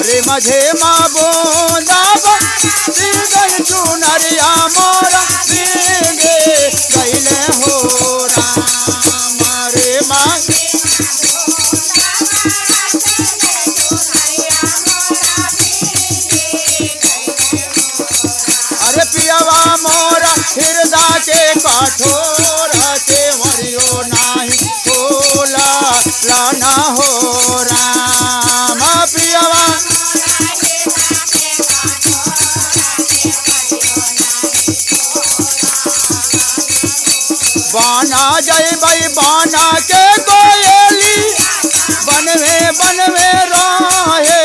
रे मझे मा बूंदा गल चुनरिया मोरा भीगे गईले हो राम रे मा अरे पियावा मोरा हृदय के कठोर के मरियो नाही बोला लाना हो राम पियावा बाना जय बई बाना के कोयली बनवे बनवे राहे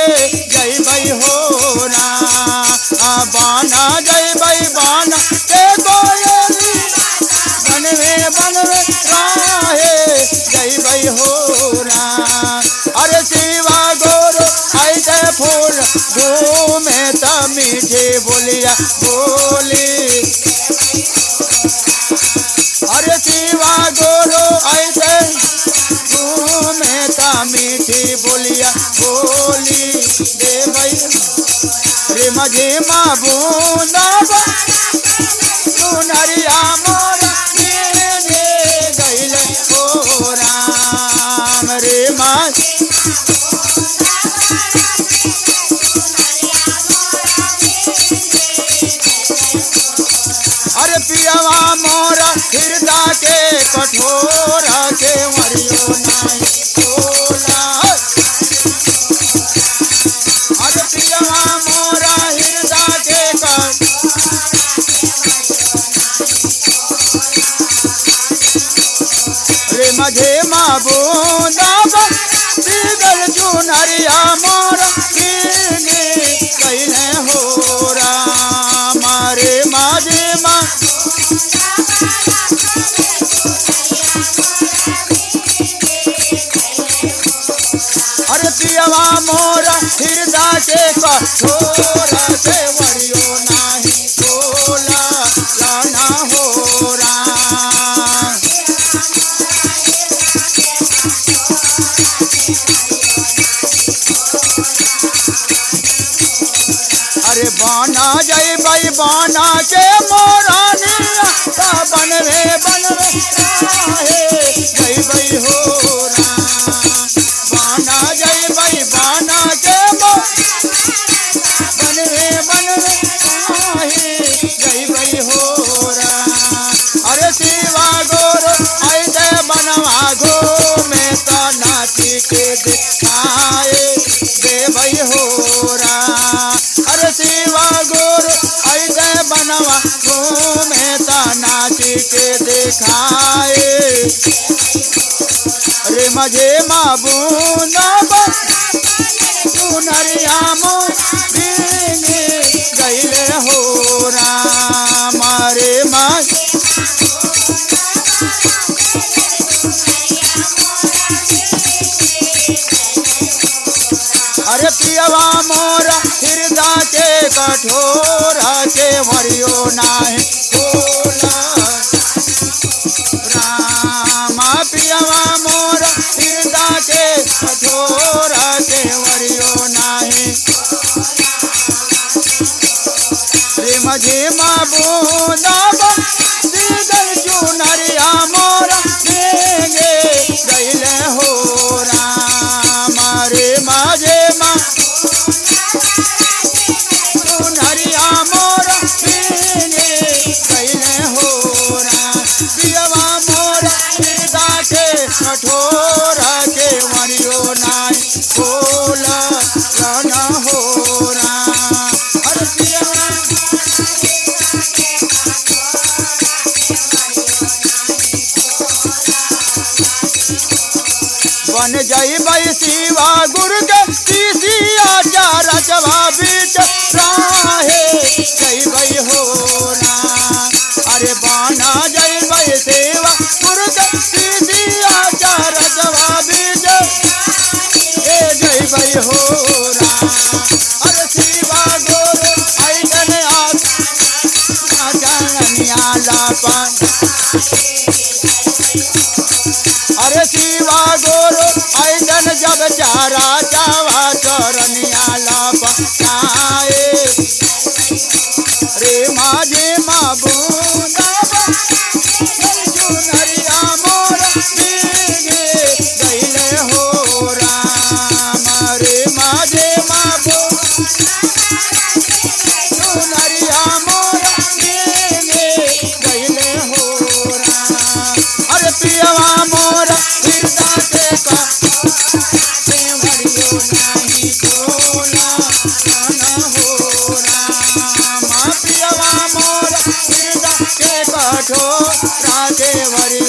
जय बई हो राम बाना जय बई बाना के कोयली बनवे बनवे राहे जय बई हो राम। अरे शिवा गोरु ऐसे फूल घूमे त मीठे बोलिया बोली। अरे शिवा गोरु ऐसे घूमे त मीठी बोलिया बोली दे भाई रे मझे मा बूंदा चुनरिया मोरा भीगे गईले हो राम रे मा अरे पियावा मोरा हृदय के कठोर के मरियो नाही बोला। अरे पियावा मोरा हृदय के रे मझे मा बूंदा गल चुनरिया मोरा भीगे गईले हो राम रे माझे मा अरे पियावा मोरा हृदय के कठोर के वरियो नाही बोला लाना हो राम। अरे बाना जय बई बाना के मोरानिया बनवे बनवे राहे जय बई हो राम। बाना जय बई बाना के मो बनवे बनवे राहे जय बई हो राम। अरे शिवा गोरु ऐसे बनवा गो में त नाची के दिखाए दे बई हो राम। अरे शिवा गोरु ऐसे बनवा गो में त नाची के दिखाए रे मझे मा बूंदा चुनरिया मोर भीगे गईले हो राम रे मा अरे पियावा मोरा हृदय के कठोर के मरियो नाही बोला राम। पियावा मोरा हृदय के कठोर के मरियो नाही रे मझे मा बूंदा गल चुनरिया मोरा भीगे गईले हो राम रे माझे मा चुनरिया मोरा भीगे गईले हो राम। पियवा मोरा हृदय के कठोर के मरियो नाई बोला लाना हो राम। अरे पियवा बन जाई बई शिवा गुरु के तीसिया चारा चवा बीच राहे जई बई हो राम। अरे बाना जई बई सेवा गुरु के तीसिया चारा चवा बीच ए जई बई हो राम। अरे शिवा गुरु ऐसन आ चरनिया लापा। अरे शिवा गुरु ऐसन जब चारा चावा चरनिया ला कठोरा देवरिया।